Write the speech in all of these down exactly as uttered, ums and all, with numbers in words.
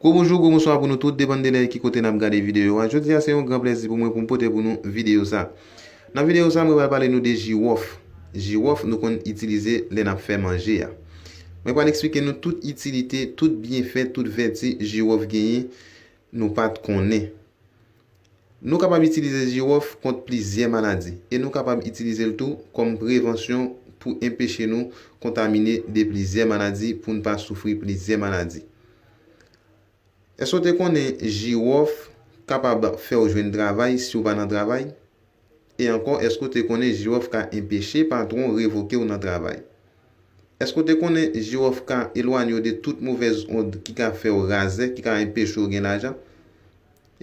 Gwo bonjou, gwo bonswa pou nou tout, depann de lè ki kote n ap gade videyo a. Jodi a, se yon gran plèzi pou mwen pou m pote pou nou videyo sa. Nan videyo sa, mwen pral pale nou de jiwòf. Jiwòf, nou konn itilize lè n ap fè manje a. Mwen pral eksplike nou tout itilite, tout byenfè, tout vèti jiwòf genyen, nou pa t konnen. Nou kapab itilize jiwòf kont plizyè maladi, e nou kapab itilize l tou kòm prevansyon pou enpeche nou kontamine de plizyè maladi, pou n pa soufri plizyè maladi. Èske w te konnen jiwòf kapab fè w jwenn travay si w pa nan travay? E ankò, èske w te konnen jiwòf ka enpeche patwon w revoke w nan travay? Èske w te konnen jiwòf ka elwanye w de tout movèz ond ki ka fè w razè, ki ka enpeche w gen lajan?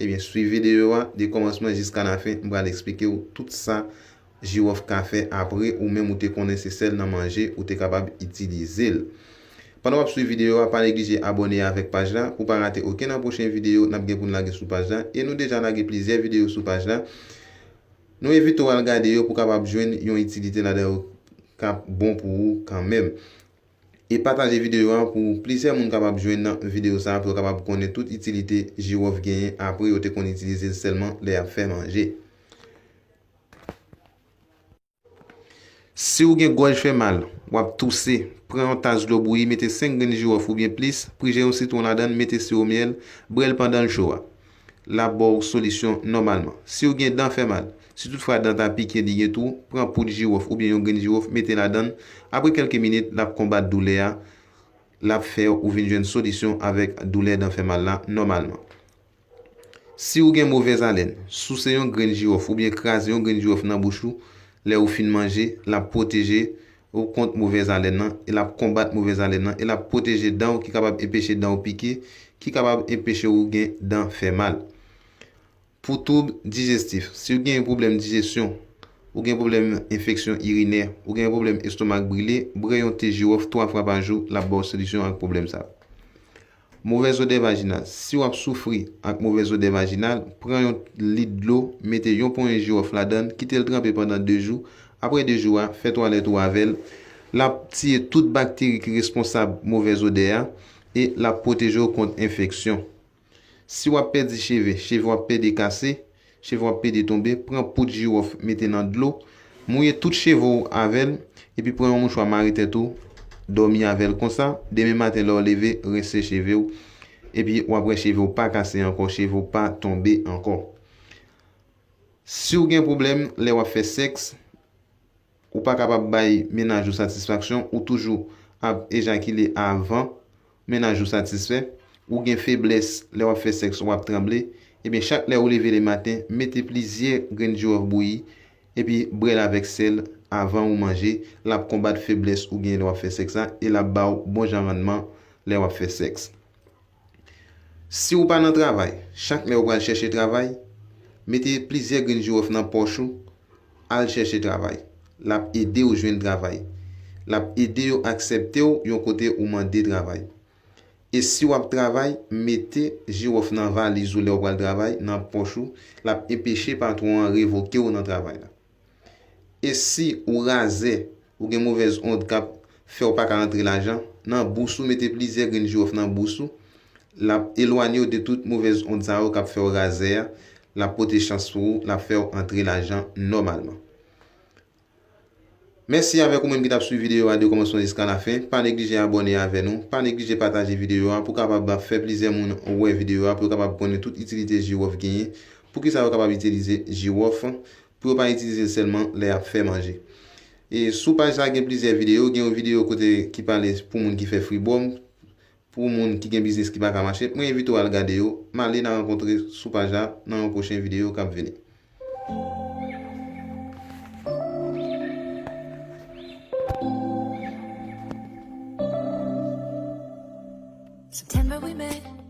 Ebyen, swiv videyo a de kòmansman jiska lafen, m pral eksplike w tout sa jiwòf ka fè apre ou menm ou te konnen se sèl nan manje ou te kapab itilize l. Pandan w ap swiv videyo a, pa neglije abòne avèk paj la pou w pa rate okenn nan pwochen videyo n ap gen pou n lage sou paj la. E nou deja lage plizyè videyo sou paj la. Nou envite w al gade yo pou w kapab jwenn yon itilite ladan yo k ap bon pou ou kanmenm. E pataje videyo a pou plizyè moun kapab jwenn videyo sa a, pou yo kapab konnen tout itilite jiwòf genyen apre yo te konn itilize l sèlman lè y ap fè manje. Si w gen gòj fè mal, w ap touse, pran yon tas dlo bouyi, mete senk grenn jiwòf oubyen plis, prije yon sitwon ladan l, mete siwo myèl, bwè l pandan l cho a. L ap ba w solisyon nòmalman. Si w gen dan fè mal, si toutfwa dan ta pike li gen twou, pran poud jiwòf oubyen yon grenn jiwòf, mete ladan l. Apre kèlke minit, l ap konbat doulè a, l ap fè ou vin jwenn solisyon avèk doulè dan fè mal la nòmalman. Si w gen movèz alèn, souse yon grenn jiwòf oubyen kraze yon grenn jiwòf nan bouch ou lè ou fin manje, l ap pwoteje ou kont movèz alèn nan, e l ap konbat movèz alèn nan, e l ap pwoteje dan w ki kapab enpeche dan w pike, ki kapab enpeche ou gen dan fè mal. Pou twoub dijestif, si w gen pwoblèm dijesyon, ou gen pwoblèm enfeksyon irinè, ou gen pwoblèm estomak brile, bwè yon te jiwòf twa fwa pa jou, l ap ba w solisyon ak pwoblèm sa yo. Movèz odè vajinal, si w ap soufri ak movèz odè vajinal, pran yon lit dlo, mete yon ponyen jiwòf ladan l, kite l tranpe pandan de jou. Apre de jou a, fè twalèt ou avè l. L ap tiye tout bakteri ki responsab movèz odè a e l ap pwoteje w kont enfeksyon. Si w ap pèdi cheve, cheve w ap pede kase, cheve w ap pede tonbe, pran poud jiwòf mete nan dlo, mouye tout cheve w avè l, epi pran yon mouchwa mare tèt ou, dòmi avè l konsa, demen maten lè w leve, rense cheve w, epi w ap wè cheve w pa kase ankò, cheve w pa tonbe ankò. Si w gen pwoblèm lè w ap fè sèks, ou pa kapab bay mennaj ou satisfaksyon, ou toujou ap ejakile avan mennaj ou satisfè, ou gen feblès lè w ap fè sèks, w ap tranble, ebyen chak lè ou leve lematen, mete plizyè grenn jiwòf bouyi, epi bwè l avèk sèl avan ou manje, l ap konbat feblès ou genyen lè w ap fè sèks la, e l ap ba w bon jan rannman lè w ap fè sèks. Si w pa nan travay, chak lè w pral chèche travay, mete plizyè grenn jiwòf nan pòch ou, al chèche travay. L ap ede w jwenn travay. L ap ede yo aksepte w yon kote ou mande travay. E si w ap travay, mete jiwòf nan valiz ou lè w pral travay, nan pòch ou, l ap enpeche patwon an revoke w nan travay la. E si ou razè, ou gen movèz ond k ap fè w pa ka antre lajan, nan bous ou mete plizyè grenn jiwòf nan bous ou, l ap elwanye w de tout movèz ond sa yo k ap fè w razè a, l ap pote chans pou ou, l ap fè w antre lajan nòmalman. Mèsi avèk ou menm ki t ap swiv videyo a de kòmansman jiska lafen. Pa neglije abòne avè nou. Pa neglije pataje videyo a pou kapab fè plizyè moun wè videyo a, pou yo kapab konnen tout itilite jiwòf genyen, poukisa yo kapab itilize jiwòf, pou yo pa itilize l sèlman lè y ap fè manje. E sou paj sa gen plizyè videyo, gen yon videyo kote ki pale pou moun ki fè fribòm, pou moun ki gen biznis ki pa ka mache, mwen envite w al gade yo. M ale n a rankontre sou paj la nan yon pwochen videyo k ap vini. September we met.